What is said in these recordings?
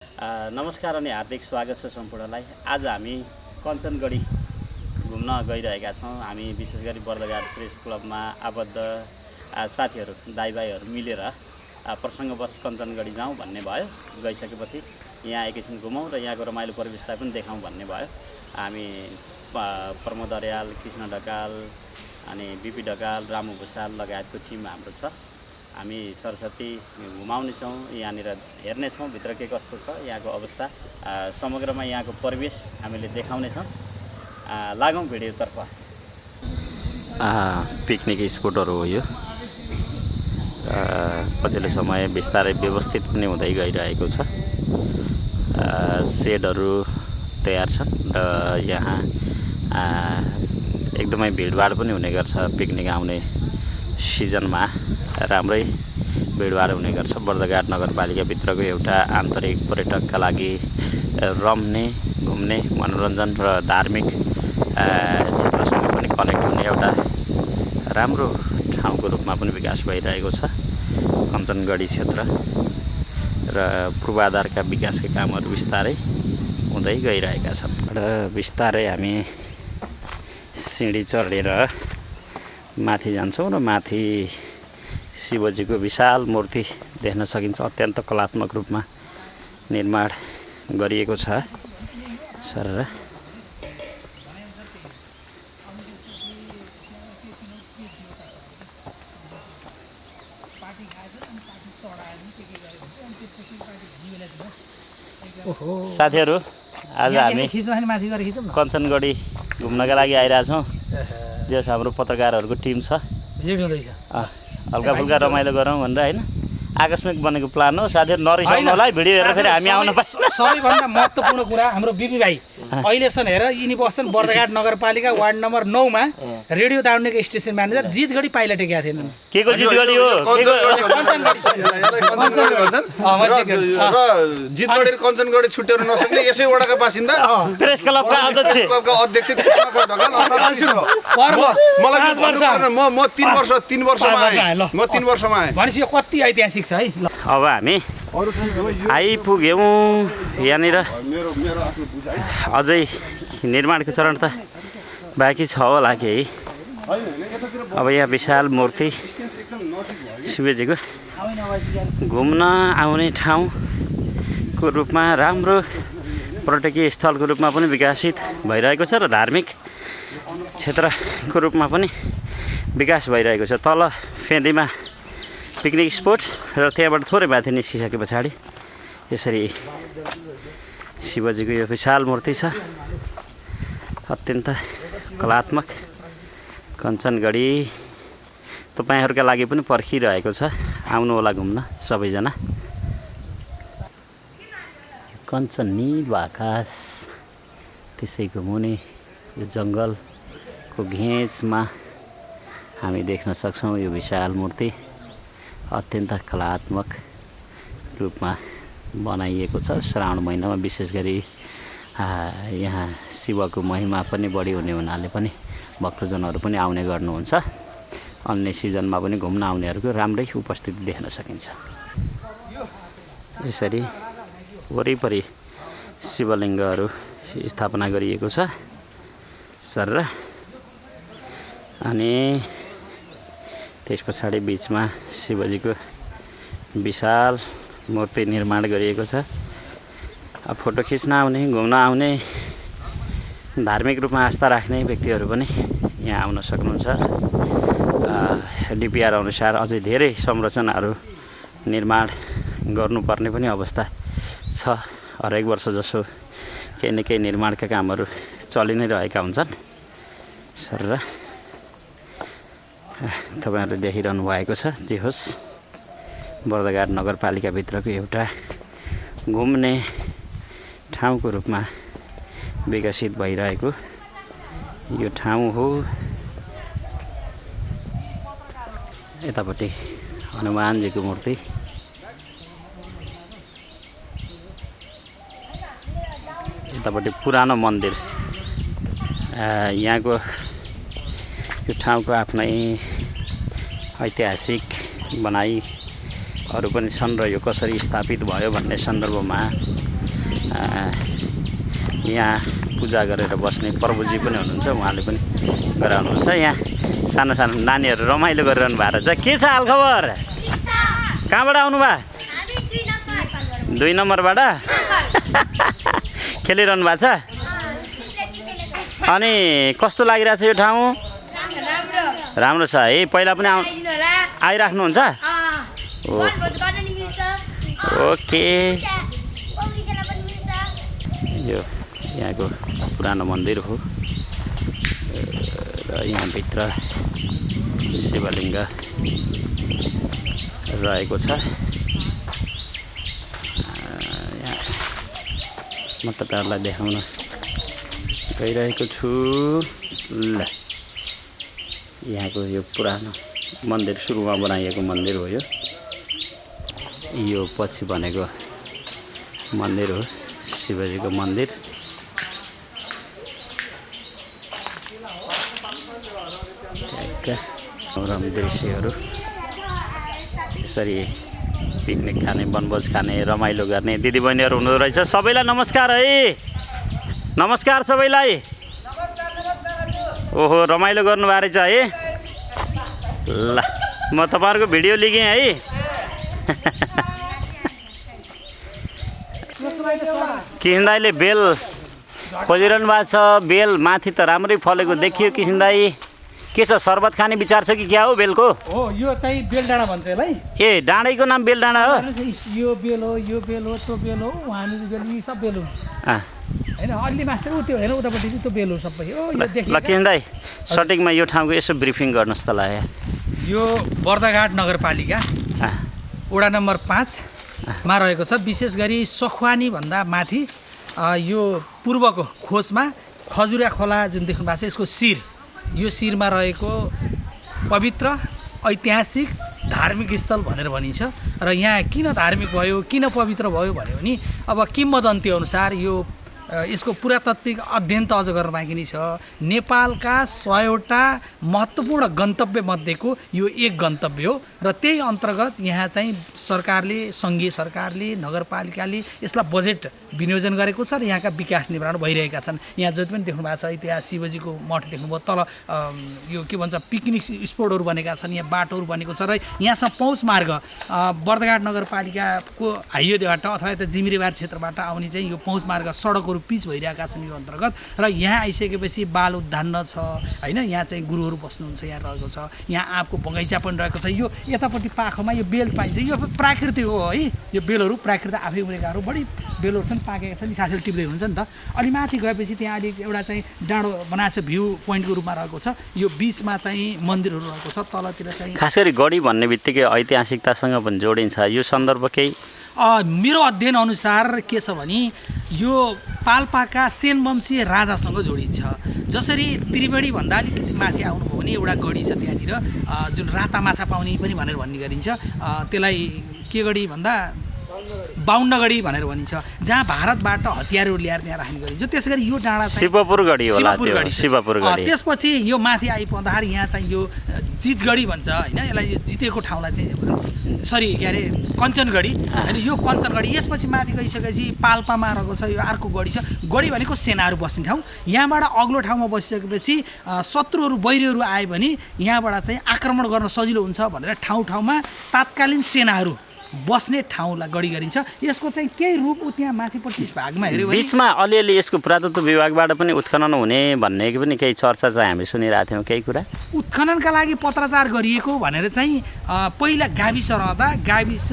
नमस्कार अनि हार्दिक स्वागत छ सम्पूर्णलाई। आज हामी कञ्चनगढी घुम्न गइरहेका छौँ। हामी विशेष गरी बर्दघाट प्रेस क्लबमा आबद्ध साथीहरू दाइभाइहरू मिलेर प्रसङ्गवश कञ्चनगढी जाउँ भन्ने भयो। गइसकेपछि यहाँ एकैछिन घुमौँ र यहाँको रमाइलो परिवेशलाई पनि देखाउँ भन्ने भयो। हामी प्रमोद अर्याल, कृष्ण ढकाल अनि बिपी ढकाल, रामु भुषाल लगायतको टिम हाम्रो छ। हामी सरस्वती घुमाउनेछौँ, यहाँनिर हेर्नेछौँ भित्र के कस्तो छ, यहाँको अवस्था, समग्रमा यहाँको परिवेश हामीले देखाउनेछौँ। लागौँ भिडियोतर्फ। पिकनिक स्पोटहरू हो यो। पछिल्लो समय बिस्तारै व्यवस्थित पनि हुँदै गइरहेको छ। सेडहरू तयार छन् र यहाँ एकदमै भिडभाड पनि हुने गर्छ। पिकनिक आउने सिजनमा राम्रै भिडभाड हुने गर्छ। बर्दघाट नगरपालिकाभित्रको एउटा आन्तरिक पर्यटकका लागि रम्ने, घुम्ने, मनोरञ्जन र धार्मिक क्षेत्रसँग पनि कनेक्ट हुने एउटा राम्रो ठाउँको रूपमा पनि विकास भइरहेको छ कञ्चनगढी क्षेत्र। र पूर्वाधारका विकासका कामहरू बिस्तारै हुँदै गइरहेका छन् र बिस्तारै हामी सिँढी चढेर माथि जान्छौँ र माथि शिवजीको विशाल मूर्ति देख्न सकिन्छ। अत्यन्त कलात्मक रूपमा निर्माण गरिएको छ सर। साथीहरू, आज हामी कञ्चनगढी घुम्नका लागि आइरहेछौँ। जस हाम्रो पत्रकारहरूको टिम छ। हल्का फुल्का रमाइलो गरौँ भनेर होइन, आकस्मिक बनेको प्लान हो। साथीहरू नरिसाउनु होला है, भिडियो हेरेर फेरि हामी आउन पाइन्छ। सबैभन्दा महत्त्वपूर्ण कुरा हाम्रो बिपी भाइ अहिलेसम्म हेर यिनी बस्छन् बर्दघाट नगरपालिका वार्ड नम्बर 9 मा रेडियो दाउनेको स्टेसन म्यानेजर। जितगढी पाइला टेकेका थिएनन्। के को जितगढी हो? जितगढी कञ्चनगढी छुट्याउन नसक्ने यसै वडाका बासिन्दा प्रेस क्लबका अध्यक्ष कृष्णकर ढकाल। म 3 वर्षमा आएँ। भनेपछि यो कति ऐतिहासिक छ है। अब हामी आइपुग्यौँ यहाँनिर। अझै निर्माणको चरण त बाँकी छ होला केही। अब यहाँ विशाल मूर्ति शिवजीको घुम्न आउने ठाउँको रूपमा, राम्रो पर्यटकीय स्थलको रूपमा पनि विकसित भइरहेको छ र धार्मिक क्षेत्रको रूपमा पनि विकास भइरहेको छ। तल फेदीमा पिकनिक स्पोट र त्यहाँबाट थोरै माथि निस्किसके पछाडि यसरी शिवजीको यो विशाल मूर्ति छ। अत्यन्त कलात्मक कञ्चनगढी तपाईँहरूका लागि पनि पर्खिरहेको छ। आउनु होला घुम्न सबैजना। कञ्चन निलो आकाश, त्यसैको मुनि यो जङ्गलको घेँचमा हामी देख्न सक्छौँ यो विशाल मूर्ति। अत्यन्त कलात्मक रूपमा बनाइएको छ। श्रावण महिनामा विशेष गरी यहाँ शिवको महिमा पनि बढी हुने हुनाले पनि भक्तजनहरू पनि आउने गर्नुहुन्छ। अन्य सिजनमा पनि घुम्न आउनेहरूको राम्रै उपस्थिति देख्न सकिन्छ। यसरी वरिपरि शिवलिङ्गहरू स्थापना गरिएको छ सर। अनि त्यस पछाडि बिचमा शिवजीको विशाल मूर्ति निर्माण गरिएको छ। फोटो खिच्न आउने, घुम्न आउने, धार्मिक रूपमा आस्था राख्ने व्यक्तिहरू पनि यहाँ आउन सक्नुहुन्छ। डिपिआर अनुसार अझै धेरै संरचनाहरू निर्माण गर्नुपर्ने पनि अवस्था छ। हरेक वर्ष जसो केही न केही निर्माणका कामहरू चलि नै रहेका हुन्छन् सर। तपाईँहरूले देखिरहनु भएको छ। जे होस्, बर्दघाट नगरपालिकाभित्रको एउटा घुम्ने ठाउँको रूपमा विकसित भइरहेको यो ठाउँ हो। यतापट्टि हनुमानजीको मूर्ति, यतापट्टि पुरानो मन्दिर। यहाँको यो ठाउँको आफ्नै ऐतिहासिक बनाइहरू पनि छन् र यो कसरी स्थापित भयो भन्ने सन्दर्भमा यहाँ पूजा गरेर बस्ने प्रभुजी पनि हुनुहुन्छ, उहाँले पनि गराउनुहुन्छ। यहाँ सानो सानो नानीहरू रमाइलो गरिरहनु भएको रहेछ। के छ हालखबर? कहाँबाट आउनुभयो? 2 नम्बरबाट खेलिरहनु भएको छ। अनि कस्तो लागिरहेछ यो ठाउँ? राम्रो छ है। पहिला पनि आइराख्नुहुन्छ? ओके। यो यहाँको पुरानो मन्दिर हो र यहाँभित्र शिवलिङ्ग रहेको छ। म तपाईँहरूलाई देखाउन गइरहेको छु। ल यहाँको यो पुरानो मन्दिर, सुरुमा बनाइएको मन्दिर हो यो पछि बनेको मन्दिर हो, शिवजीको मन्दिर। मनोरम दृश्यहरू, यसरी पिकनिक खाने, वनभोज खाने, रमाइलो गर्ने दिदीबहिनीहरू हुनुहुँदो रहेछ। सबैलाई नमस्कार है। नमस्कार सबैलाई। ओहो रमाइलो गर्नुभएको रहेछ है। ल म तपाईँहरूको भिडियो लिएँ है। किसन दाईले बेल खोजिरहनु भएको छ। बेल माथि त राम्रै फलेको देखियो। किसन दाई के छ, शरबत खाने विचार छ कि क्या हो बेलको? हो यो चाहिँ बेल डाँडा भन्छ यसलाई। ए डाँडैको नाम बेल डाँडा हो? यो बेल हो, यो बेल हो, त्यो बेल हो, वहाँनिर बेल, यी सब बेल हो होइन। अलि मास्टर ऊ त्यो होइन, उतापट्टि चाहिँ त्यो बेल हो सबै। ल किसन दाई सटिकमा यो ठाउँको यसो ब्रिफिङ गर्नुहोस् त। ल यो बर्दाघाट नगरपालिका वडा नम्बर 5 मा रहेको छ। विशेष गरी सखुवानी भन्दा माथि यो पूर्वको खोजमा खजुरा खोला जुन देख्नु भएको छ, यसको शिर, यो शिरमा रहेको पवित्र ऐतिहासिक धार्मिक स्थल भनेर भनिन्छ। र यहाँ किन धार्मिक भयो, किन पवित्र भयो भन्यो भने अब किम्वदन्ती अनुसार यसको पुरातात्विक अध्ययन त अझ गर्न बाँकी नै छ। नेपालका 100वटा महत्त्वपूर्ण गन्तव्य मध्येको यो एक गन्तव्य हो र त्यही अन्तर्गत यहाँ चाहिँ सरकारले, सङ्घीय सरकारले, नगरपालिकाले यसलाई बजेट विनियोजन गरेको छ र यहाँका विकास निर्माण भइरहेका छन्। यहाँ जति पनि देख्नु भएको छ त्यहाँ शिवजीको मठ देख्नुभयो, तल यो के भन्छ पिकनिक स्पोटहरू बनेका छन्, यहाँ बाटोहरू बनेको छ र यहाँसम्म पहुँच मार्ग बर्दाघाट नगरपालिकाको हाइवेबाट अथवा यता जिमिरेबार क्षेत्रबाट आउने चाहिँ यो पहुँच मार्ग सडकहरू पिच भइरहेका छन् यो अन्तर्गत। र यहाँ आइसकेपछि बाल उद्यान छ होइन, यहाँ चाहिँ गुरुहरू बस्नुहुन्छ, यहाँ रहेको छ। यहाँ आँपको बगैँचा पनि रहेको छ। यो यतापट्टि पाखोमा यो बेल पाइन्छ, यो प्राकृतिक हो है। यो बेलहरू प्राकृतिक आफै उम्रेकाहरू बढी बेलहरू छन्, पाकेका छन्, साथीले टिप्दै हुनुहुन्छ नि त। अलि माथि गएपछि त्यहाँ अलिक एउटा चाहिँ डाँडो बनाएको छ, भ्यू पोइन्टको रूपमा रहेको छ। यो बिचमा चाहिँ मन्दिरहरू रहेको छ, तलतिर चाहिँ खास गरी गढी भन्ने बित्तिकै ऐतिहासिकतासँग पनि जोडिन्छ। यो सन्दर्भ केही मेरो अध्ययन अनुसार के छ भने यो पाल्पाका सेनवंशीय राजासँग जोडिन्छ। जसरी त्रिवेणी भन्दा अलिकति माथि आउनुभयो भने एउटा गढी छ त्यहाँनिर जुन राता माछा पाउने पनि भनेर भन्ने गरिन्छ। त्यसलाई के गढी भन्दा बाहुन्नगढी भनेर भनिन्छ, जहाँ भारतबाट हतियारहरू ल्याएर त्यहाँ राख्ने गरिन्छ। त्यसै गरी यो डाँडा चाहिँ शिवपुर गढी होला, शिवपुर गढी। त्यसपछि यो माथि आइपर्दाखेरि यहाँ चाहिँ यो जितगढी भन्छ होइन, यसलाई जितेको ठाउँलाई चाहिँ के अरे कञ्चनगढी होइन, यो कञ्चनगढी। यसपछि माथि गइसकेपछि पाल्पामा रहेको छ यो अर्को गढी छ। गढी भनेको सेनाहरू बस्ने ठाउँ। यहाँबाट अग्लो ठाउँमा बसिसकेपछि शत्रुहरू वैरीहरू आयो भने यहाँबाट चाहिँ आक्रमण गर्न सजिलो हुन्छ भनेर ठाउँ ठाउँमा तात्कालीन सेनाहरू बस्ने ठाउँलाई गढी गरिन्छ। यसको चाहिँ केही रूप त्यहाँ माथिपट्टि भागमा हेऱ्यो भने बिचमा अलिअलि यसको पुरातत्व विभागबाट पनि उत्खनन हुने भन्ने पनि केही चर्चा चाहिँ हामी सुनिरहेको थियौँ। केही कुरा उत्खननका लागि पत्राचार गरिएको भनेर चाहिँ पहिला गाविस रहँदा गाविस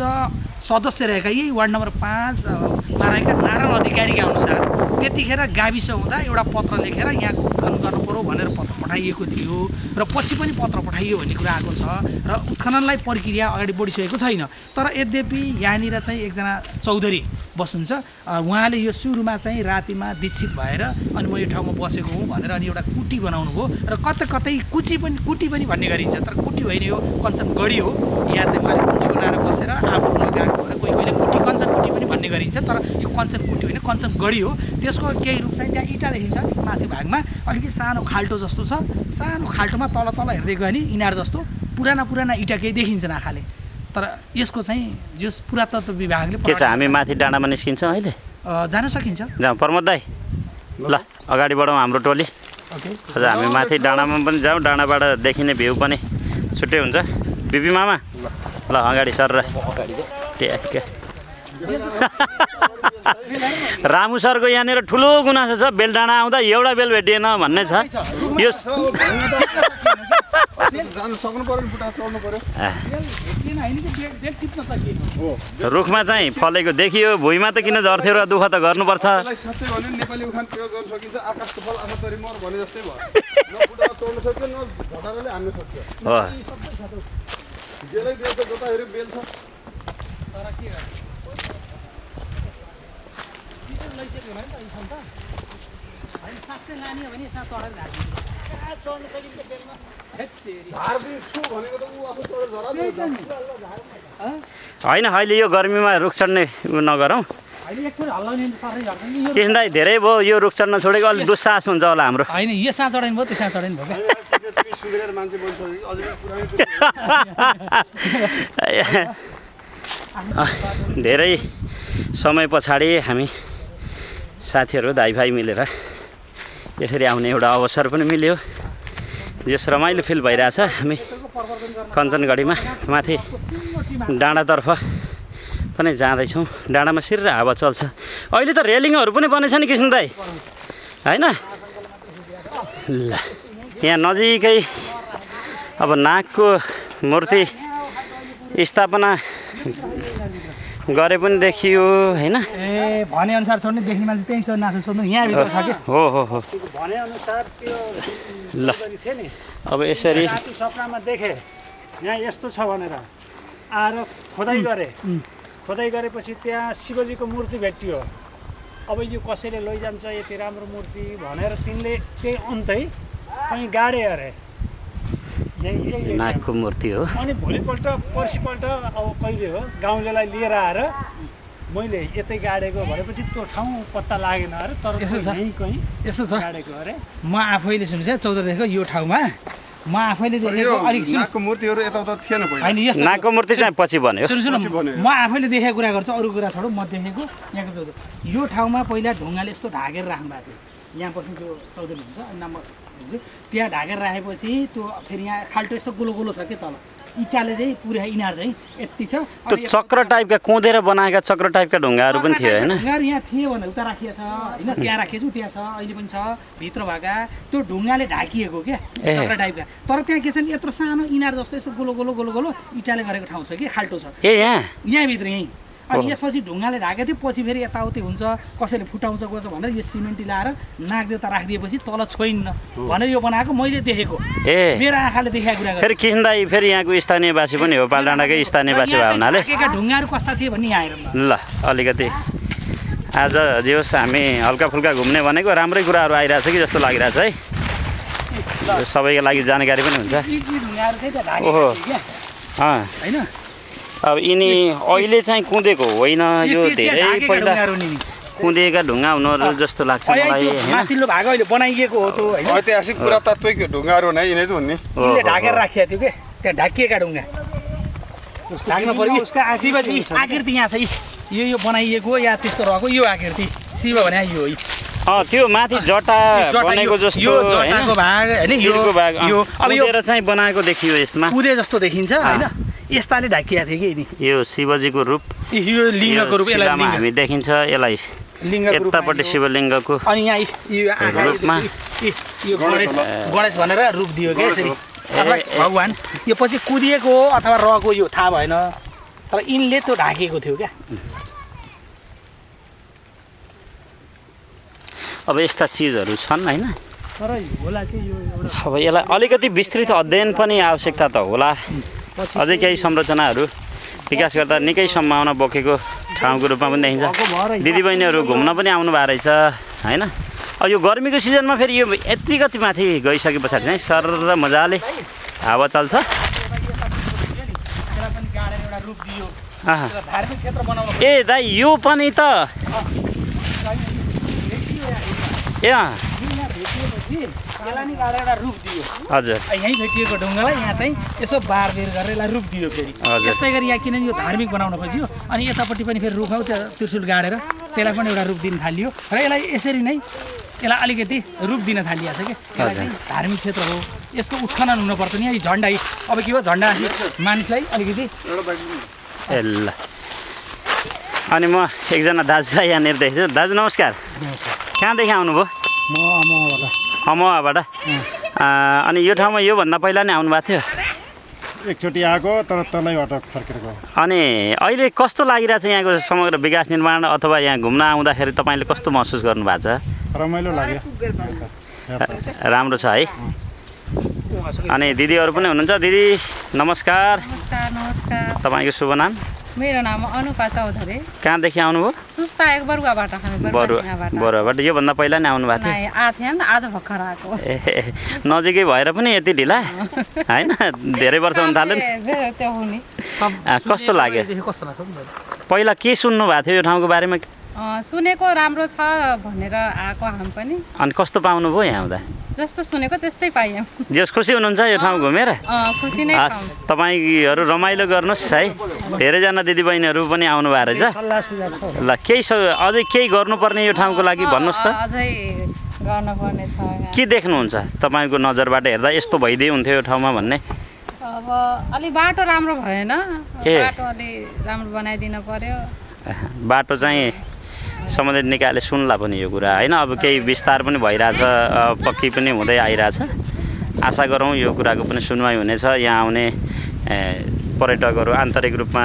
सदस्य रहेका यही वार्ड नम्बर 5 मा रहेका नारायण अधिकारीका अनुसार त्यतिखेर गाविस हुँदा एउटा पत्र लेखेर यहाँको उत्खनन गर्नु पर्यो भनेर पत्र पठाइएको थियो र पछि पनि पत्र पठाइयो भन्ने कुरा आएको छ र उत्खननलाई प्रक्रिया अगाडि बढिसकेको छैन। तर यद्यपि यहाँनिर चाहिँ एकजना चौधरी बस्नुहुन्छ, उहाँले यो सुरुमा चाहिँ रातिमा दीक्षित भएर अनि म यो ठाउँमा बसेको हुँ भनेर अनि एउटा कुटी बनाउनु भयो र कतै कतै कुटी पनि भन्ने गरिन्छ, तर कुटी होइन, यो कञ्चनगढी हो। यहाँ चाहिँ उहाँले कुटी बनाएर बसेर आफू लगाएको भएर कोही कोहीले कुटी कञ्चन कुटी पनि भन्ने गरिन्छ, तर यो कञ्चन कुटी होइन, कञ्चनगढी हो। त्यसको केही रूप चाहिँ त्यहाँ इँटा देखिन्छ माथि भागमा, अलिकति सानो खाल्टो जस्तो छ। सानो खाल्टोमा तल तल हेर्दै गयो भने इनार जस्तो पुराना इँटा केही देखिन्छन् आँखाले। तर यसको चाहिँ जो पुरातत्व विभागले के छ, हामी माथि डाँडामा निस्किन्छौँ अहिले। जान सकिन्छ। जाउँ प्रमोद दाई, ल अगाडि बढौँ हाम्रो टोली। आज हामी माथि डाँडामा पनि जाउँ, डाँडाबाट देखिने भ्यू पनि छुट्टै हुन्छ। बिपी मामा ल अगाडि सर र रामु सरको यहाँनिर ठुलो गुनासो छ, बेलडाँडा आउँदा एउटा बेल भेटिएन भन्ने छ। यो रुखमा चाहिँ फलेको देखियो, भुइँमा त किन झर्थ्यो र दुःख त गर्नुपर्छ। होइन अहिले यो गर्मीमा रुख चढ्ने उ नगरौँ। कृष्ण दाई धेरै भयो यो रुख चढ्न छोडेको, अलिक दुस्साहस हुन्छ होला हाम्रो। होइन यो साँ चढाइन भयो, त्यो साँ चढाइन भयो धेरै समय पछाडि हामी साथीहरू दाइभाइ मिलेर यसरी आउने एउटा अवसर पनि मिल्यो। जस रमाइलो फिल भइरहेछ। हामी कञ्चनगढीमा माथि डाँडातर्फ पनि जाँदैछौँ। डाँडामा सिर्र हावा चल्छ। अहिले त रेलिङहरू पनि बनेछ नि कृष्ण दाई, होइन? ल यहाँ नजिकै अब नागको मूर्ति स्थापना गरे पनि देखियो, होइन? ए भनेअनुसार छोड्ने, देख्ने मान्छे त्यही छ, नाच्नु छोड्नु यहाँभित्र छ कि हो हो हो। भनेअनुसार त्यो ल अब यसरी सपनामा देखेँ यहाँ यस्तो छ भनेर आएर खोदाइ गरे। खोदाइ गरेपछि त्यहाँ शिवजीको मूर्ति भेटियो। अब यो कसैले लैजान्छ यति राम्रो मूर्ति भनेर तिनले त्यही अन्तै कहीँ गाडे अरे नागको मूर्ति हो। अनि भोलिपल्ट पर्सिपल्ट अब कहिले हो गाउँलेलाई लिएर आएर मैले यतै गाडेको भनेपछि त्यो ठाउँ पत्ता लागेन अरे, तर यसो छ, कहीँ यसो छ। गाडेको अरे। म आफैले सुन्नुहोस् 14 देखिको यो ठाउँमा म आफैले देखेको अलिक नागको मूर्तिहरू यताउता थिएन पहिला। होइन यस्तो नागको मूर्ति चाहिँ पछि बन्यो। सुन्नु म आफैले देखेको कुरा गर्छु, अरू कुरा छोडौँ। म देखेको यहाँको 14 यो ठाउँमा पहिला ढुङ्गाले यस्तो ढाकेर राख्नु भएको थियो। यहाँ पछि जो 14 हुन्छ नम्बर त्यहाँ ढाकेर राखेपछि त्यो फेरि यहाँ खाल्टो यस्तो गोलो गोलो छ कि तल इँटाले चाहिँ पुरा इनार चाहिँ यति छ। त्यो चक्र टाइपका कुँदेर बनाएका चक्र टाइपका ढुङ्गाहरू पनि थियो, होइन? ढुङ्गाहरू यहाँ थियो भने उता राखिएको छ, होइन? त्यहाँ राखिएको छु, त्यहाँ छ, अहिले पनि छ भित्र भएका। त्यो ढुङ्गाले ढाकिएको क्या चक्र टाइपका। तर त्यहाँ के छ नि यत्रो सानो इनार जस्तो यस्तो गोलो गोलो गोलो गोलो इँटाले गरेको ठाउँ छ कि खाल्टो छ यहाँभित्र यहीँ। अनि यसपछि ढुङ्गाले ढाकेको थियो, पछि फेरि यताउति हुन्छ, कसैले फुटाउँछ गर्छ भनेर यो सिमेन्टी लाएर नागदेवता राखिदिएपछि तल छोइन्न भनेर यो बनाएको मैले देखेको, मेरो आँखाले देखाएको कुरा। फेरि कृष्ण दाई फेरि यहाँको स्थानीयवासी पनि हो, पालडाँडाकै स्थानीयवासी भयो हुनाले ढुङ्गाहरू कस्ता थिए भन्ने यहाँ आएर ल अलिकति आज जे होस् हामी हल्का फुल्का घुम्ने भनेको राम्रै कुराहरू आइरहेछ कि जस्तो लागिरहेछ है। सबैको लागि जानकारी पनि हुन्छ। ओहो होइन अब यिनी अहिले चाहिँ कुदेको होइन, यो धेरै पहिला कुदेका ढुङ्गा हुनु जस्तो लाग्छ मलाई। माथिल्लो भाग अहिले बनाइएको हो त्यो, होइन? ऐतिहासिक पुरातात्विक ढुङ्गाहरू नै यिनै त हुन् नि। यिनले ढाकेर राखिएको थियो के त्यहाँ ढाकिएका ढुङ्गा ढाक्न पर्यो। शिवजी आकृति यहाँ छ, यो बनाइएको या त्यस्तो रहेको यो आकृति शिव भने यो हो। त्यो माथि जटा बनेको जस्तो यो जटाको भाग होइन, शिरको भाग यो अब यो चाहिँ बनाएको देखियो। यसमा कुदे जस्तो देखिन्छ, होइन? यस्ताले ढाकिएको थियो कि यिनी। यो शिवजीको रूप, यो लिङ्गको रूप, यसलाई हामी देखिन्छ। यसलाई यतापट्टि शिवलिङ्गको अनि यहाँ यो रूपमा यो गणेश भनेर रूप दियो क्या यसरी, भगवान्। यो पछि कुदिएको हो अथवा रहेको यो थाहा भएन, तर यिनले त्यो ढाकिएको थियो क्या। अब यस्ता चिजहरू छन्, होइन? तर होला कि यो एउटा अब यसलाई अलिकति विस्तृत अध्ययन पनि आवश्यकता त होला। अझै केही संरचनाहरू विकास गर्दा निकै सम्भावना बोकेको ठाउँको रूपमा पनि देखिन्छ। दिदीबहिनीहरू घुम्न पनि आउनु भएको रहेछ, होइन? अब यो गर्मीको सिजनमा फेरि यो यति कति माथि गइसके पछाडि चाहिँ सर र मजाले हावा चल्छ। ए दाइ यो पनि त हजुर यहीँ भेटिएको ढुङ्गालाई यहाँ चाहिँ यसो बारबेर गरेर यसलाई रूप दियो फेरि। यस्तै गरी यहाँ किनभने यो धार्मिक बनाउन खोजियो अनि यतापट्टि पनि फेरि रुख त्यो त्रिशुल गाडेर त्यसलाई पनि एउटा रूप दिन थालियो र यसलाई यसरी नै यसलाई अलिकति रूप दिन थालिएको छ कि यसलाई चाहिँ धार्मिक क्षेत्र हो यसको उत्खनन हुनुपर्छ नि है झन्डा अब के हो झन्डा मानिसलाई अलिकति ए ल अनि म एकजना दाजुलाई यहाँनिर देखेको छु दाजु नमस्कार कहाँदेखि आउनुभयो अमवाबाट अनि यो ठाउँमा योभन्दा पहिला नै आउनुभएको थियो एकचोटि आएको तर तलैबाट फर्केर गयो अनि अहिले कस्तो लागिरहेछ यहाँको समग्र विकास निर्माण अथवा यहाँ घुम्न आउँदाखेरि तपाईँले कस्तो महसुस गर्नुभएको छ रमाइलो लाग्यो राम्रो छ है अनि दिदीहरू पनि हुनुहुन्छ दिदी नमस्कार नमस्कार तपाईँको शुभ नाम मेरो नाम अनुपा चौधरी कहाँदेखि आउनुभयो सुस्ता एक बरुवाबाट बरुवाबाट योभन्दा पहिला नै आउनु भएको थियो आएको थिएँ आज भर्खर आएको ए नजिकै भएर पनि यति ढिला होइन धेरै वर्ष हुन थाल्यो नि कस्तो लाग्यो पहिला के सुन्नु भएको थियो यो ठाउँको बारेमा सुनेको राम्रो छ भनेर आएको हामी पनि अनि कस्तो पाउनुभयो यहाँ आउँदा जस्तो सुनेको त्यस्तै पाइयो जस खुसी हुनुहुन्छ यो ठाउँ घुमेर खुसी नै हस् तपाईँहरू रमाइलो गर्नुहोस् है धेरैजना दिदीबहिनीहरू पनि आउनु भएको रहेछ ल अझै केही गर्नुपर्ने यो ठाउँको लागि भन्नुहोस् त अझै गर्नुपर्ने छ के देख्नुहुन्छ तपाईँको नजरबाट हेर्दा यस्तो भइदिए हुन्थ्यो यो ठाउँमा भन्ने अब अलि बाटो राम्रो भएन बाटो अलि राम्रो बनाइदिनु पर्यो बाटो चाहिँ सम्बन्धित निकायले सुन्ला पनि यो कुरा होइन अब केही विस्तार पनि भइरहेछ पक्की पनि हुँदै आइरहेछ आशा गरौँ यो कुराको पनि सुनवाई हुनेछ यहाँ आउने पर्यटकहरू आन्तरिक रूपमा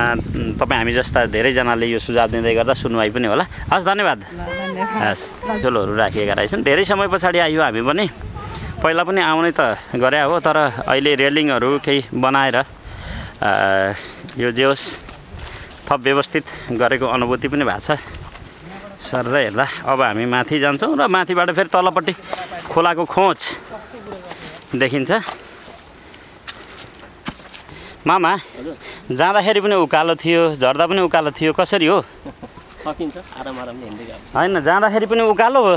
तपाईँ हामी जस्ता धेरैजनाले यो सुझाव दिँदै गर्दा सुनवाई पनि होला हस् धन्यवाद हस् झोलहरू राखिएका रहेछन् धेरै समय पछाडि आयो हामी पनि पहिला पनि आउने त गरे हो तर अहिले रेलिङहरू केही बनाएर यो जे होस् थप व्यवस्थित गरेको अनुभूति पनि भएको छ सर र हेर्दा अब हामी माथि जान्छौँ र माथिबाट फेरि तलपट्टि खोलाको खोज देखिन्छ मामा जाँदाखेरि पनि उकालो थियो झर्दा पनि उकालो थियो कसरी हो सकिन्छ आरामले हिँड्दै गयो होइन जाँदाखेरि पनि उकालो हो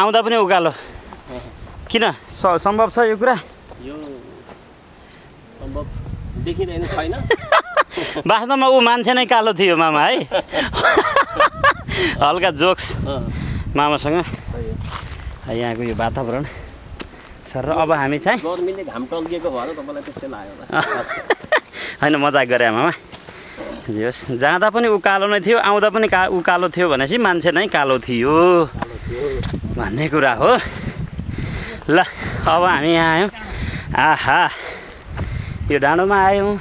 आउँदा पनि उकालो किन सम्भव छ यो कुरा यो सम्भव देखिँदैन छैन वास्तवमा ऊ मान्छे नै कालो थियो मामा है हल्का जोक्स मामासँग यहाँको यो वातावरण सर र अब हामी चाहिँ गर्मीले घाम टल्किएको भएर तपाईँलाई त्यस्तै लाग्यो होला होइन मजाक गरे मामा होस् जाँदा पनि उकालो नै थियो आउँदा पनि उकालो थियो भनेपछि मान्छे नै कालो थियो भन्ने कुरा हो ल अब हामी यहाँ आयौँ आहा यो डाँडोमा आयौँ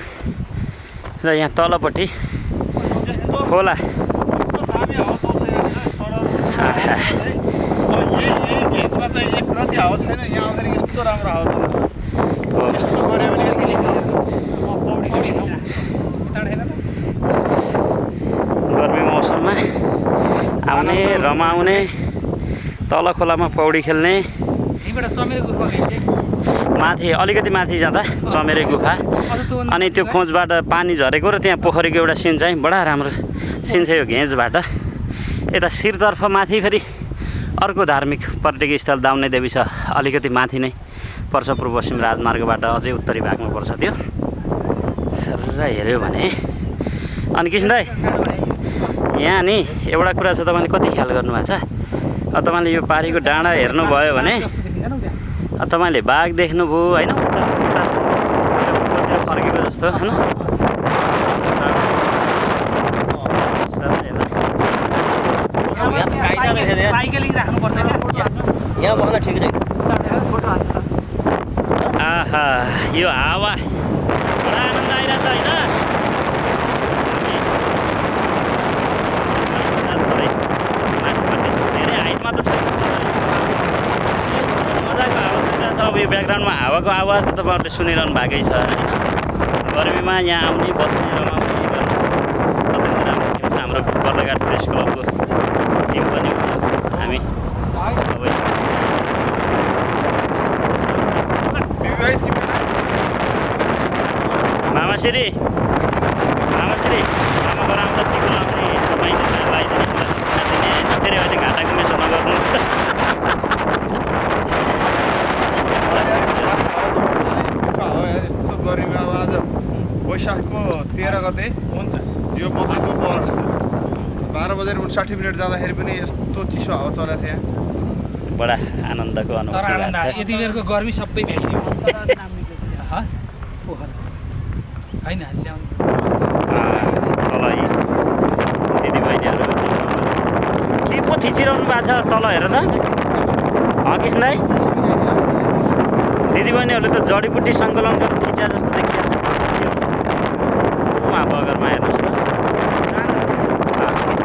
र यहाँ तलपट्टि खोला घेचमा चाहिँ एक रति हावा छैन यहाँ आउँदाखेरि यस्तो राम्रो हावा छ यस्तो गऱ्यो भने गर्मी मौसममा आउने रमाउने तल खोलामा पौडी खेल्ने माथि अलिकति माथि जाँदा चमेरे गुफा अनि त्यो खोजबाट पानी झरेको र त्यहाँ पोखरीको एउटा सिन चाहिँ बडा राम्रो सिन छ यो घेँचबाट यता शिरतर्फ माथि फेरि अर्को धार्मिक पर्यटकीय स्थल दाउने देवी छ अलिकति माथि नै पर्छ पूर्व पश्चिम राजमार्गबाट अझै उत्तरी भागमा पर्छ त्यो सर हेऱ्यो भने अनि किसिम दाइ यहाँ नि एउटा कुरा छ तपाईँले कति ख्याल गर्नुभएको छ तपाईँले यो पारीको डाँडा हेर्नुभयो भने तपाईँले बाघ देख्नुभयो होइन उत्तरतिर फर्केको जस्तो होइन साइकलिङ राख्नुपर्छ यहाँ बस्न ठिक छैन आहा यो हावा बडा आनन्द आइरहेछ होइन धेरै हाइटमा त छैन मजाको हावा चलिरहेछ अब यो ब्याकग्राउन्डमा हावाको आवाज त तपाईँहरूले सुनिरहनु भएकै छ होइन गर्मीमा यहाँ आउने बस्ने रमाउने गर्ने अत्यन्तै राम्रो हाम्रो बर्दघाट प्रेस क्लबको टिम पनि हामी सबै मामाश्री मामाको राम्रो टिको लाउने तपाईँले लगाइदिने दिने होइन फेरि अहिले घाटाको मेसो नगर्नुहोस् यस्तो गर्मी अब आज वैशाखको 13 गते हुन्छ यो बदलेको 60 मिनट जाँदाखेरि पनि यस्तो चिसो हावा चलेको थियो यहाँ। बडा आनन्दको तर अनुभूति आनन्द भएको छ। यति बेरको गर्मी सबै भ्याइदियो होइन ल्याउनु तल है दिदीबहिनीहरू के पो थिचिरहनु भएको छ तल हेर त कृष्ण दाइ दिदीबहिनीहरूले त जडीबुटी सङ्कलन गरेर थिच्या जस्तो देखिएको छ उहाँ बगरमा हेर्नुहोस् त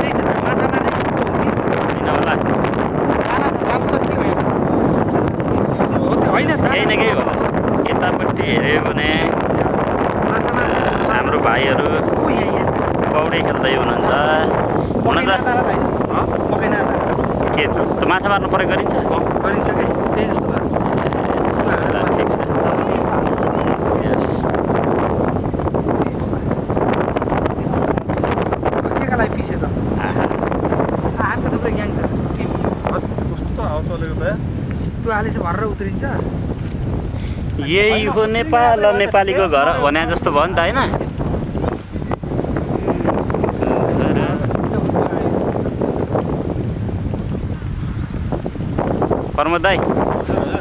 होइन होला केही न केही होला यतापट्टि हेऱ्यो भने हाम्रो भाइहरू पौडी खेल्दै हुनुहुन्छ हुन त के त माछा मार्नु प्रयोग गरिन्छ गरिन्छ क्या त्यही जस्तो भयो ठिक छ यस केका लागि पिसे त आहारको थुप्रै ग्याङ छ टिम कस्तो हावा चलेको त त्यो आले चाहिँ भरेर उत्रिन्छ यही हो नेपाल नेपालीको घर भने जस्तो भयो नि त होइन प्रमोद दाई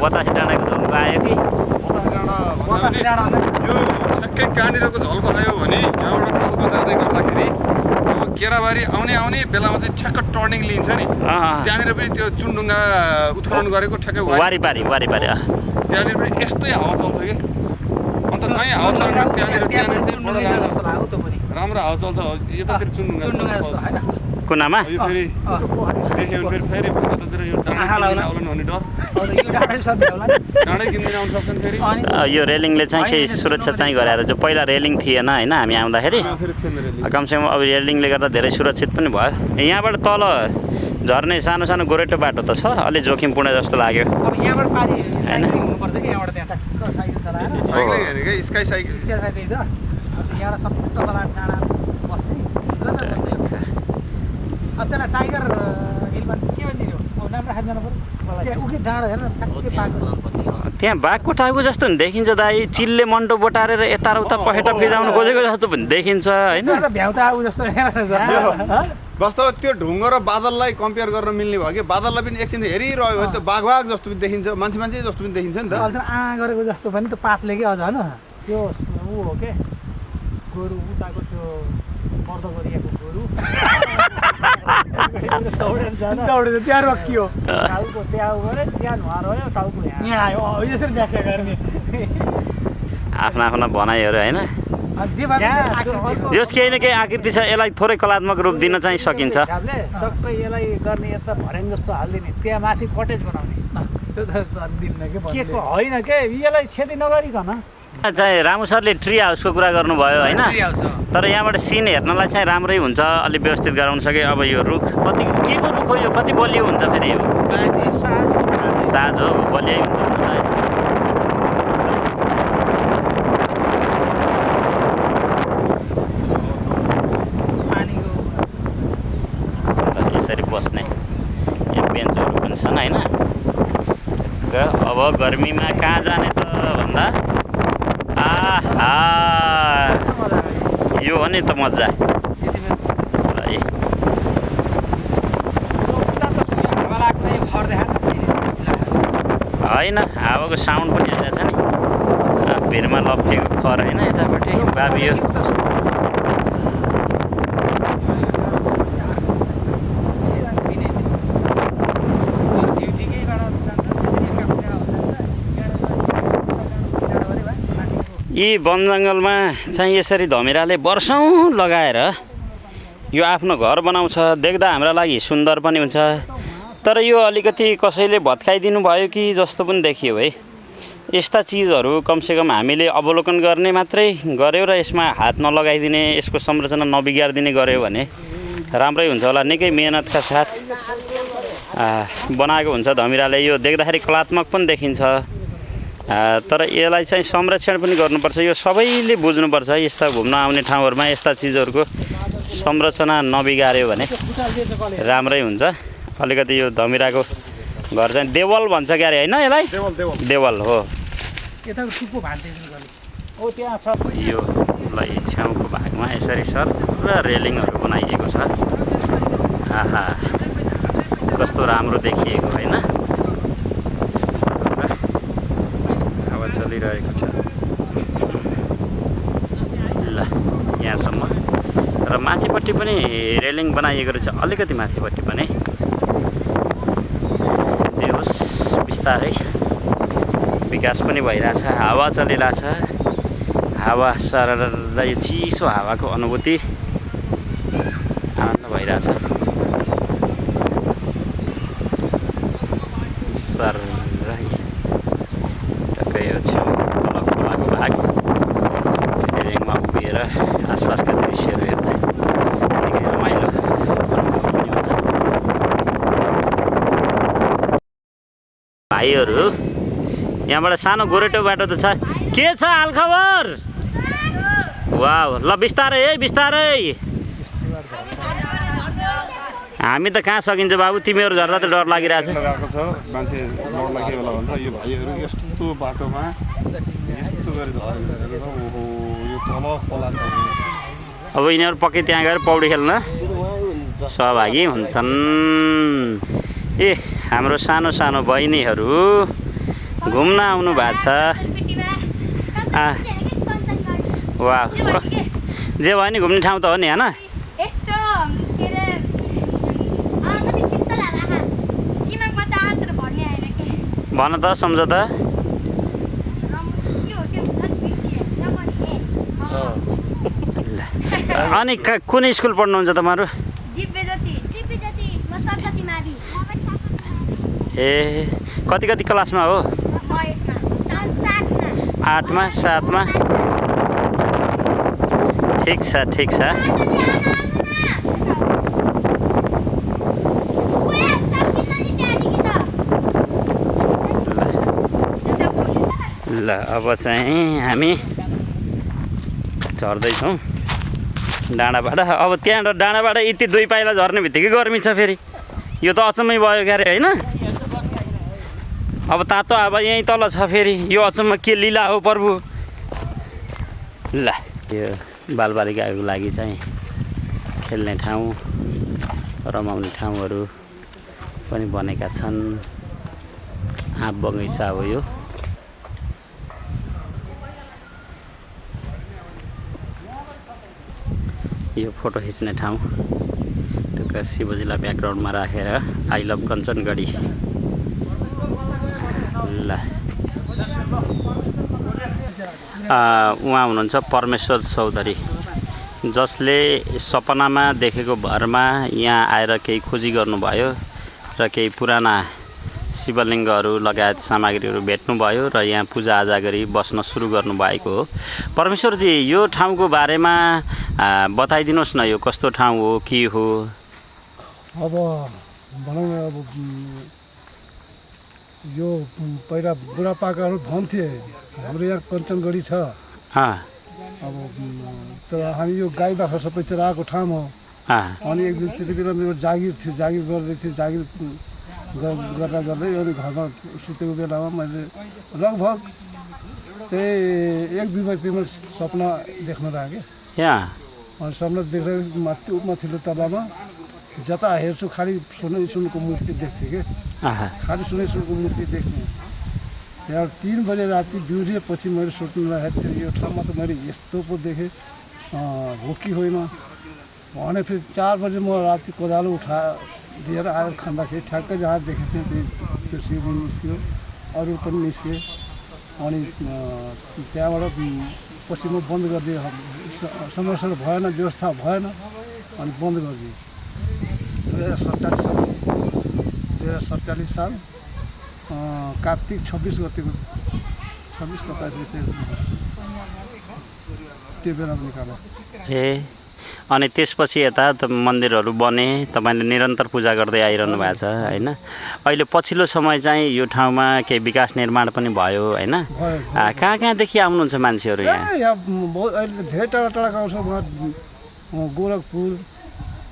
बतासे डाँडाको झल्को आयो कि यो ठ्याक्कै कहाँनिरको झल्को आयो भने यहाँबाट पाल्पा जाँदै गर्दाखेरि त्यो केराबारी आउने बेलामा चाहिँ ठ्याक्क टर्निङ लिन्छ नि त्यहाँनिर पनि त्यो चुनढुङ्गा उत्खनन गरेको ठ्याक्कै वारिपारी त्यहाँनिर पनि यस्तै हावा चल्छ कि अन्त कहीँ हावा चल्छ त्यहाँनिर चाहिँ बडो राम्रो हावा चल्छ यतातिर चुनढुङ्गा छ कुनामा यो फेरि देख्यो भने फेरि उतातिर यो डाँडै हुने डर डाँडै किन्दैन आउनु सक्छ नि फेरि यो रेलिङले चाहिँ केही सुरक्षा चाहिँ गराएर जो पहिला रेलिङ थिएन होइन हामी आउँदाखेरि कमसेकम अब रेलिङले गर्दा धेरै सुरक्षित पनि भयो यहाँबाट तल झर्ने सानो सानो गोरेटो बाटो त छ अलि जोखिमपूर्ण जस्तो लाग्यो अब यहाँबाट पारि साइक्लिङ हुनुपर्छ कि यहाँबाट त्यहाँ टक्क साइकल चलाएर साइक्लिङ हेर्ने क्या स्काई साइकल त्यही त अन्त यहाँबाट सट्ट चलाएर डाँडा बस्छ नि अब त्यसलाई टाइगर हिलमा के भनिदिने हो नाम राखेर जानु पऱ्यो त्यहाँ उखि डाँडा हेर्न ठ्याक्कै पाएको त्यहाँ बाघको टाउको जस्तो नि देखिन्छ दाइ चिलले मन्टो बोटारेर यता र उता पखेटा फिजाउनु खोजेको जस्तो पनि देखिन्छ होइन भ्याउता आऊ जस्तो वास्तव त्यो ढुङ्गो र बादललाई कम्पेयर गर्न मिल्ने भयो कि बादललाई पनि एकछिन हेरिरह्यो भने त बाघ जस्तो पनि देखिन्छ मान्छे जस्तो पनि देखिन्छ नि त अहिले त गरेको जस्तो पनि त पातले कि अझ होइन त्यो ऊ हो के गोरु उताको त्यो पर्दो गरिएको गोरु दौडेर त्यहाँ रोकियो टाउको त्यहाँ गऱ्यो ज्यान हरायो टाउको यहाँ आयो यसरी व्याख्या गर्ने आफ्ना आफ्ना भनाइहरू होइन जे भए जस केही न केही आकृति छ यसलाई थोरै कलात्मक रूप दिन चाहिँ सकिन्छ टक्कै यसलाई गर्ने यता भर्याङ जस्तो हालिदिने त्यहाँ माथि कटेज बनाउने त्यो त दिन्न के को होइन के यसलाई क्षति नगरिकन चाहिँ रामु सरले ट्री हाउसको कुरा गर्नुभयो होइन तर यहाँबाट सिन हेर्नलाई चाहिँ राम्रै हुन्छ अलिक व्यवस्थित गराउन सके अब यो रुख कति के को रुख हो यो कति बलियो हुन्छ फेरि यो साज हो बलियै हुन्छ यसरी बस्ने यहाँ बेन्चहरू पनि छन् होइन अब गर्मीमा कहाँ जाने त भन्दा आहा यो हो नि त मजा होइन हावाको साउन्ड पनि हेरेको छ नि भिरमा लप्केको खर होइन यतापट्टि बाबियो यी वन जङ्गलमा चाहिँ यसरी धमिराले वर्षौँ लगाएर यो आफ्नो घर बनाउँछ देख्दा हाम्रा लागि सुन्दर पनि हुन्छ तर यो अलिकति कसैले भत्काइदिनु भयो कि जस्तो पनि देखियो है यस्ता चिजहरू कमसेकम हामीले अवलोकन गर्ने मात्रै गऱ्यो र यसमा हात नलगाइदिने यसको संरचना नबिगारिदिने गऱ्यो भने राम्रै हुन्छ होला निकै मेहनतका साथ बनाएको हुन्छ धमिराले यो देख्दाखेरि कलात्मक पनि देखिन्छ तर यसलाई चाहिँ संरक्षण पनि गर्नुपर्छ यो सबैले बुझ्नुपर्छ यस्ता घुम्न आउने ठाउँहरूमा यस्ता चिजहरूको संरचना नबिगार्यो भने राम्रै हुन्छ अलिकति यो धमिराको घर चाहिँ देवल भन्छ क्यारे होइन यसलाई देवल हो यो छेउको भागमा यसरी सर पुरा रेलिङहरू बनाइएको छ आहा कस्तो राम्रो देखिएको होइन हावा चलिरहेको छ ल यहाँसम्म र माथिपट्टि पनि रेलिङ बनाइएको रहेछ अलिकति माथिपट्टि पनि जे होस् बिस्तारै विकास पनि भइरहेछ हावा चलिरहेछ हावा सरर यो चिसो हावाको अनुभूति आनन्द भइरहेछ सरराई टक्कै यो छेउ तल खोलाको भाग रेलिङमा उभिएर आसपासका दृश्यहरू हेर्दा निकै रमाइलो अनुभूति पनि हुन्छ भाइहरू यहाँबाट सानो गोरेटो बाटो त छ के छ हालखबर वाह ल बिस्तारै है बिस्तारै हामी त कहाँ सकिन्छ बाबु तिमीहरू झर्दा त डर लागिरहेछ लगाएको छ मान्छे डर लाग्यो होला भन्छ यो भाइहरू यस्तो बाटोमा यस्तो गरी झरेको ओहो यो तल खोला छ अब यिनीहरू पक्कै त्यहाँ गएर पौडी खेल्न सहभागी हुन्छन् ए हाम्रो सानो सानो बहिनीहरू घुम्न आउनु भएको छ वाह जे भयो नि घुम्ने ठाउँ त हो नि होइन भन त सम्झ त अनि कुन स्कुल पढ्नुहुन्छ तपाईँहरू ए कति कति क्लासमा हो 8मा 7मा ठिक छ ठिक छ ल अब चाहिँ हामी झर्दैछौँ डाँडाबाट अब त्यहाँ डाँडाबाट यति 2 पाइला झर्ने बित्तिकै गर्मी छ फेरि यो त अचम्मै भयो क्यारे होइन अब तातो अब यहीँ तल छ फेरि यो अचम्म के लीला हो प्रभु ल यो बालबालिकाहरूको लागि चाहिँ खेल्ने ठाउँ रमाउने ठाउँहरू पनि बनेका छन् आँप बगैँचा हो यो फोटो खिच्ने ठाउँ टक्क शिवजीलाई ब्याकग्राउन्डमा राखेर आई लभ कञ्चनगढी ल उहाँ हुनुहुन्छ परमेश्वर चौधरी जसले सपनामा देखेको भरमा यहाँ आएर केही खोजी गर्नुभयो र केही पुराना शिवलिङ्गहरू लगायत सामग्रीहरू भेट्नुभयो र यहाँ पूजाआजा गरी बस्न सुरु गर्नुभएको हो परमेश्वरजी यो ठाउँको बारेमा बताइदिनुहोस् न यो कस्तो ठाउँ हो के हो अब भनौँ न अब यो पहिला बुढापाकाहरू भन्थे हाम्रो यहाँ कञ्चनगढी छ अब तर हामी यो गाई बाख्रा सबै चराएको ठाउँ हो अनि एक दिन त्यति बेला मेरो जागिर थियो जागिर गर्दै थिएँ जागिर गर्दा गर्दै अनि घरमा सुतेको बेलामा मैले लगभग त्यही 1-2 बजीमा सपना देख्न लागेँ अनि सपना देख्दा माथिल्लो तलामा जता हेर्छु खालि सुनको मूर्ति देख्थेँ कि खालि सुनको मूर्ति देख्ने त्यहाँ 3 बजे राति बिउरिएपछि मैले सोच्नु लागेको थिएँ यो ठाउँमा त मैले यस्तो पो देखेँ हो कि होइन भने फेरि 4 बजे म राति कोदालो दिएर आएर खाँदाखेरि ठ्याक्कै जहाँ देखेको थिएँ त्यो शिवलिङ्ग निस्क्यो अरू पनि निस्के अनि त्यहाँबाट पछि म बन्द गरिदिएँ समस्या भएन व्यवस्था भएन अनि बन्द गरिदिएँ 2047 साल कार्तिक 26 गतिको 26-27 त्यो बेलामा निकाल्यो ए अनि त्यसपछि यता मन्दिरहरू बने तपाईँले निरन्तर पूजा गर्दै आइरहनु भएको छ होइन अहिले पछिल्लो समय चाहिँ यो ठाउँमा केही विकास निर्माण पनि भयो होइन कहाँ कहाँदेखि आउनुहुन्छ मान्छेहरू यहाँ अहिले धेरै टाढा टाढाको आउँछ उहाँ गोरखपुर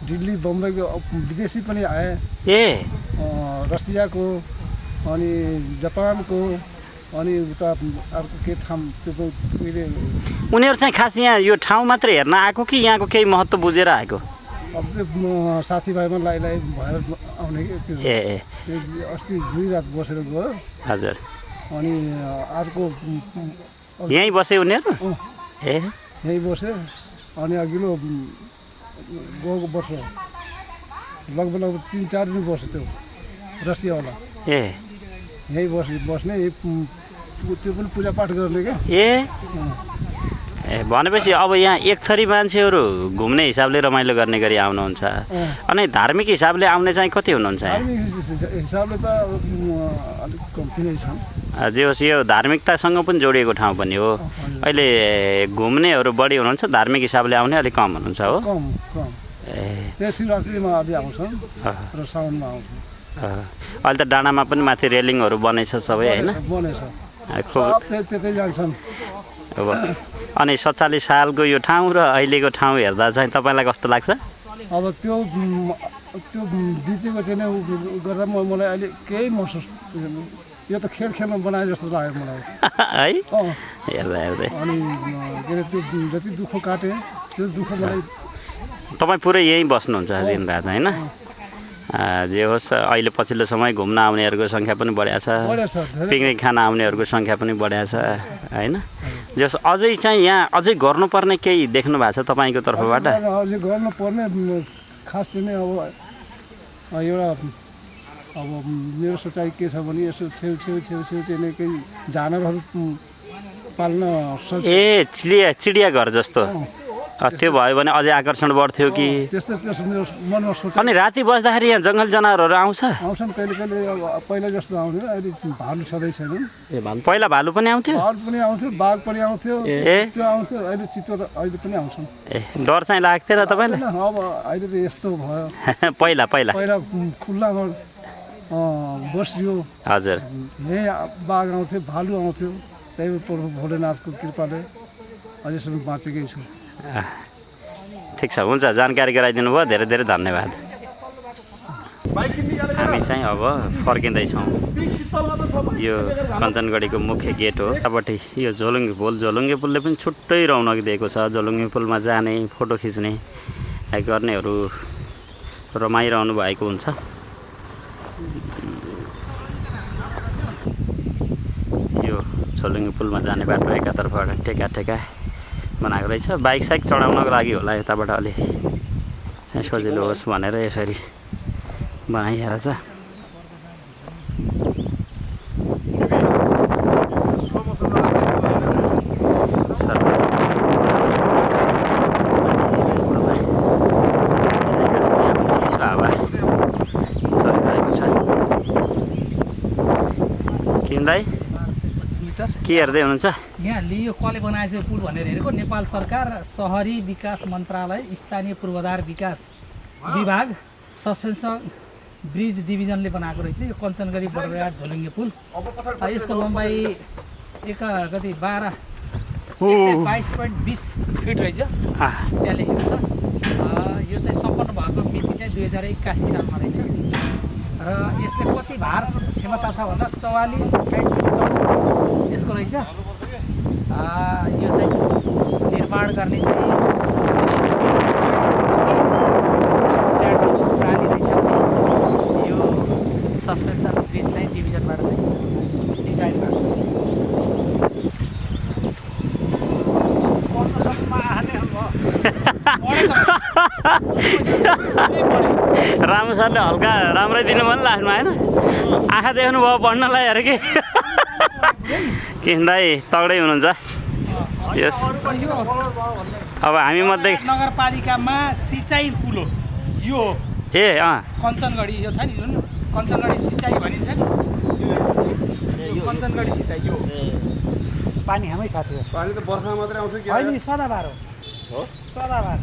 दिल्ली बम्बईको विदेशी पनि आए रसियाको अनि जापानको अनि उता अर्को के ठाउँ त्यो उनीहरू चाहिँ खास यहाँ यो ठाउँ मात्रै हेर्न आएको कि यहाँको केही महत्त्व बुझेर आएको अब त्यो साथीभाइमा लाई भएर आउने कि त्यो ए अस्ति 2 रात बसेर गयो। हजुर अनि अर्को यहीँ बसे उनीहरू ए यहीँ बस्यो। अनि अघिल्लो गएको वर्ष लगभग 3-4 दिन बस्यो त्यो रसियावाला ए यहीँ बस्ने त्यो पनि पूजापाठ गर्ने क्या। ए भनेपछि अब यहाँ एक थरी मान्छेहरू घुम्ने हिसाबले रमाइलो गर्ने गरी आउनुहुन्छ अनि धार्मिक हिसाबले आउने चाहिँ कति हुनुहुन्छ हिसाबले त अलिक कम्ती नै छन्। जे होस् यो धार्मिकतासँग पनि जोडिएको ठाउँ पनि हो। अहिले घुम्नेहरू बढी हुनुहुन्छ, धार्मिक हिसाबले आउने अलिक कम हुनुहुन्छ हो। कम ए त्यहाँ शिवरात्रिमा अलि आउँछन् र साउनमा आउँछन्। अहिले त डाँडामा पनि माथि रेलिङहरू बनेछ सबै होइन बनेछ खुब त्यतै जान्छन्। अब अनि 47 सालको यो ठाउँ र अहिलेको ठाउँ हेर्दा चाहिँ तपाईँलाई कस्तो लाग्छ? अब त्यो बितेको चाहिँ गर्दा मलाई अहिले केही महसुस यो त खेलमा बनाए जस्तो लाग्यो मलाई है हेर्दा हेर्दै। अनि के अरे त्यो जति दुःख काटेँ त्यो दुःख मलाई। तपाईँ पुरै यहीँ बस्नुहुन्छ दिनरात होइन? जे होस् अहिले पछिल्लो समय घुम्न आउनेहरूको सङ्ख्या पनि बढेको छ, पिकनिक खान आउनेहरूको सङ्ख्या पनि बढेको छ होइन? जे होस् अझै चाहिँ यहाँ अझै गर्नुपर्ने केही देख्नु भएको छ तपाईँको तर्फबाट? अझै गर्नुपर्ने खास चाहिँ अब एउटा अब मेरो सोचाइ के छ भने यसो छेउ चाहिँ केही जानवरहरू पाल्न ए चिडियाघर जस्तो त्यो भयो भने अझै आकर्षण बढ्थ्यो कि? अनि राति बस्दाखेरि यहाँ जङ्गल जनावरहरू आउँछन् कहिले पहिला जस्तो आउँथ्यो, अहिले भालु सधैँ छैनन्। पहिला भालु पनि आउँथ्यो? भालु पनि आउँथ्यो, बाघ पनि आउँथ्यो, त्यो आउँथ्यो। अहिले चितुवा अहिले पनि आउँछन्। ए डर चाहिँ लाग्थेन तपाईँलाई? अब अहिले त यस्तो भयो। पहिला खुल्लामा बस्यो हजुर, यही बाघ आउँथ्यो, भालु आउँथ्यो। त्यही प्रभु भोलेनाथको कृपाले अझैसम्म बाँचेकै छु। ठिक छ, हुन्छ, जानकारी गराइदिनु भयो, धेरै धेरै धन्यवाद। हामी चाहिँ अब फर्किँदैछौँ। यो कञ्चनगढीको मुख्य गेट हो। यतापट्टि यो झोलुङ्गे पुलले पनि छुट्टै रौनक दिएको छ। झोलुङ्गे पुलमा जाने, फोटो खिच्ने गर्नेहरू रमाइरहनु भएको हुन्छ। यो झोलुङ्गे पुलमा जाने बाटो एकातर्फबाट टेका बनाएको रहेछ। बाइक साइक चढाउनको लागि होला, यताबाट अलि चाहिँ सजिलो होस् भनेर यसरी बनाइएको छ। चिसो हावा चलिरहेको छ। किन दाइ के हेर्दै हुनुहुन्छ? यहाँ लियो कसले बनाएछ पुल भनेर हेरेको नेपाल सरकार सहरी विकास मन्त्रालय स्थानीय पूर्वाधार विकास विभाग सस्पेन्सन ब्रिज डिभिजनले बनाएको रहेछ यो कञ्चनगढी बर्दघाट झोलुङ्गे पुल। यसको लम्बाइ कति 22.20 फिट रहेछ, त्यहाँ लेखेको छ। यो चाहिँ सम्पन्न भएको मिति चाहिँ 2081 सालमा रहेछ र यसले कति भार क्षमता छ भन्दा 44 यसको रहेछ। यो चाहिँ निर्माण गर्ने चाहिँ प्राणी रहेछ। यो सस्पेन्सन ब्रिज चाहिँ डिभिजनबाट चाहिँ डिजाइन भएको। राम्रो सरले हल्का राम्रै दिनु भयो लास्टमा होइन? आँखा देख्नु भयो पढ्नलाई हेर कि दाइ तगडै हुनुहुन्छ। यस अब हामी मध्ये नगरपालिकामा सिँचाइ पुल हो यो। ए कञ्चनगढी यो छ नि, जुन कञ्चनगढी सिँचाइ भनिन्छ नि, यो कञ्चनगढी सिँचाइ यो पानी हामै खाथ्यो। पानी त बर्खामा मात्रै आउँछ कि? होइन, सदाबार हो, सदाबार।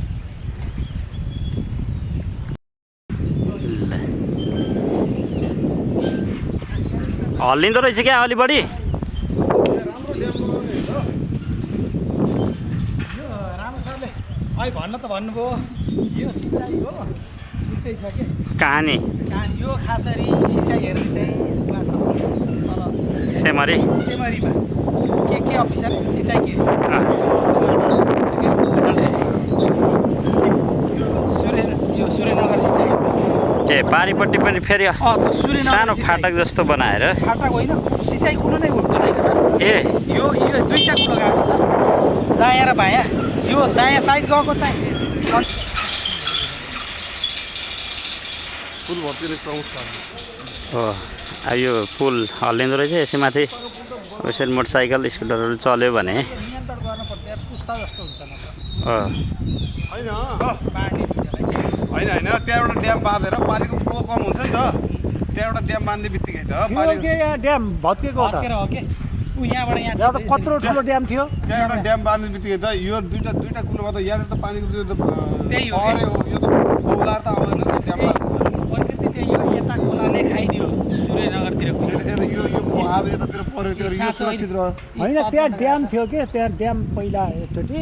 हल्लिँदो रहेछ क्या अलि बढी? यो राम्रो सरले अहिले भन्न त भन्नुभयो यो सिँचाइ हो, छुट्टै छ के कहानी? यो खासरी सिँचाइ हेर्ने चाहिँ उहाँ छ तल सेमरीमा के अफिसर सिँचाइ के सूर्य यो ए पारिपट्टि पनि फेरि सूर्यनगर सानो सिँचाइ। फाटक जस्तो बनाएर फाटक होइन सिँचाइ कुलो नै बनाइकन ए यो दुईवटा कुलो गएको छ दायाँ र बायाँ यो दायाँ साइड गएको चाहिँ फुल भर्तिर पाउँछ हो अब यो पुल हल्लिँदो रहेछ यसै माथि यसरी मोटरसाइकल स्कुटरहरू चल्यो भने नियन्त्रण गर्नुपर्छ यार सुस्ता जस्तो हुन्छ नत्र होइन पानी होइन होइन त्यहाँ एउटा ड्याम बाँधेर पानीको फ्लो कम हुन्छ नि त त्यहाँ एउटा ड्याम बाँध्ने बित्तिकै त थियो पानी के यहाँ ड्याम भत्केको हो त भत्केर हो के ऊ यहाँबाट यहाँ यहाँ त कत्रो ठुलो ड्याम थियो त्यहाँ एउटा ड्याम बाँध्ने बित्तिकै त यो दुईटा कुलोमा त यहाँनिर त पानीको त्यो त्यही हो पऱ्यो यो त बौलार त आउँदैन नि ड्याम प्रकृति चाहिँ यो यता खोलाले खाइदियो सूर्यनगरतिरको यो अब यतातिर पऱ्यो त्यो यो सुरक्षित रह्यो होइन त्यहाँ ड्याम थियो के त्यहाँ ड्याम पहिला एकचोटि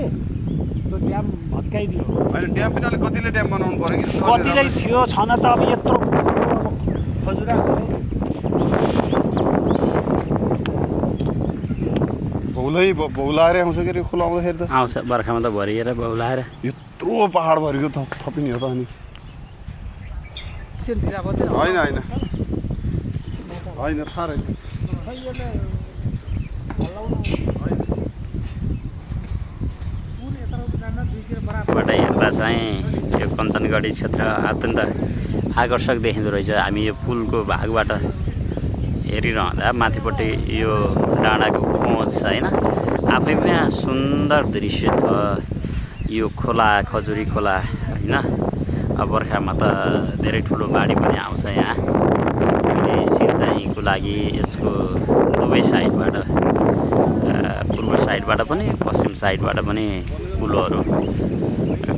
त्यो ड्याम भत्काइदियो होइन ड्याम पनि अलिक कतिले ड्याम बनाउनु पऱ्यो कि कतिलाई थियो छन त अब यत्रो खजुरा भौलाएर आउँछ के अरे खोला आउँदाखेरि त आउँछ बर्खामा त भरिएर बौलाएर यत्रो पाहाडभरिको थपिने हो त अनि होइन होइन होइन थाहा रहेछ बाट हेर्दा चाहिँ यो कञ्चनगढी क्षेत्र अत्यन्त आकर्षक देखिँदो रहेछ हामी यो पुलको भागबाट हेरिरहँदा माथिपट्टि यो डाँडाको खोज होइन आफैमा सुन्दर दृश्य छ यो खोला खजुरी खोला होइन अब बर्खामा त धेरै ठुलो बाढी पनि आउँछ यहाँ अनि सिँचाइको लागि यसको दुवै साइडबाट पूर्व साइडबाट पनि पश्चिम साइडबाट पनि पुलहरू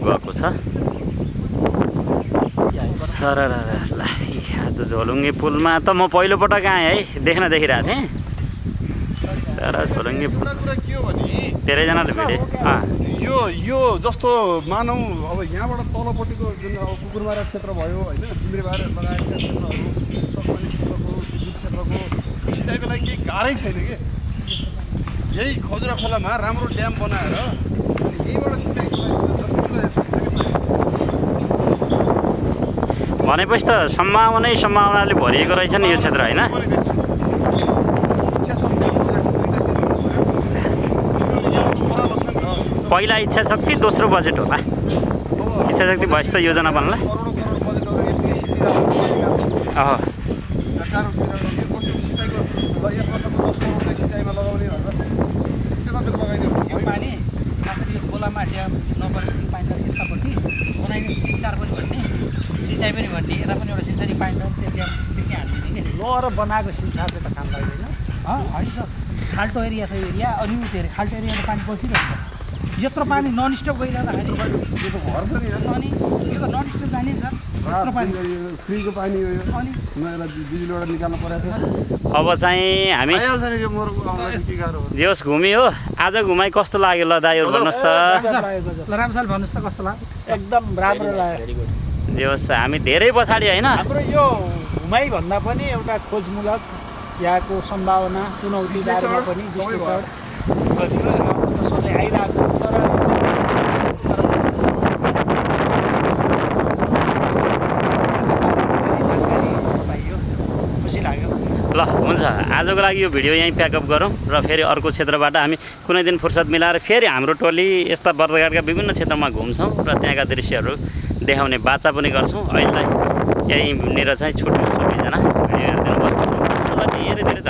गएको छ सररलाई आज झोलुङ्गे पुलमा त म पहिलोपटक आएँ है देख्न देखिरहेको थिएँ तर झोलुङ्गे पुल कुरा के हो भने धेरैजनाले भेटेँ यो जस्तो मानौँ अब यहाँबाट तलपट्टिको जुन अब कुकुरमारा क्षेत्र भयो होइन तिम्रेबार लगायतका क्षेत्रहरू सफानी क्षेत्रको विद्युत क्षेत्रको सिँचाइको लागि केही गाह्रै छैन कि यही खजुरा खोलामा राम्रो ड्याम बनाएर यहीबाट सिँचाइको लागि भनेपछि त सम्भावनाले भरिएको रहेछ नि यो क्षेत्र होइन पहिला इच्छा शक्ति दोस्रो बजेट होला इच्छा शक्ति भएपछि त योजना बन्ला पानी यो खोलामा ड्याम नपरेपछि पाइन्छ यतापट्टि बनाइने सिँचाइ पनि भन्ने सिँचाइ पनि भन्ने यता पनि एउटा सिँचाइ पाइन्छ त्यो ड्याम बेसी हालिदिने कि लहर बनाएको सिमसारले त काम लाग्दैन होइन खाल्टो एरिया छ यो एरिया अनि उ त्यो खाल्टो एरियामा पानी बसिरहेको छ यत्रो पानी नन स्टप गइरहँदाखेरि अनि यो त नन स्टप जाने नि सर यत्रो पानी फ्रीको पानी हो यो अनि नयाँ बिजुलीबाट निकाल्नु परेको छ अब चाहिँ हामी आइहाल्छ नि त्यो मोरको आउँदाखेरि के गाह्रो हो जे होस् घुम्यो हो आज घुमाइ कस्तो लाग्यो ल दाइहरू भन्नुहोस् त ल राम्रोसँग भन्नुहोस् त कस्तो लाग्यो एकदम राम्रो लाग्यो जे होस् हामी धेरै पछाडि होइन हाम्रो यो घुमाइ भन्दा पनि एउटा खोजमूलक यहाँको सम्भावना चुनौतीबारेमा पनि विश्लेषण सधैँ आइरहेको तर खुसी लाग्यो ल हुन्छ आजको लागि यो भिडियो यहीँ प्याकअप गरौँ र फेरि अर्को क्षेत्रबाट हामी कुनै दिन फुर्सद मिलाएर फेरि हाम्रो टोली यस्ता बर्दघाटका विभिन्न क्षेत्रमा घुम्छौँ र त्यहाँका दृश्यहरू देखाउने बाचा पनि गर्छौँ अहिलेलाई यहीँनिर चाहिँ छुट्यो सबैजना भिडियो हेरिदिनु भयो धेरै धेरै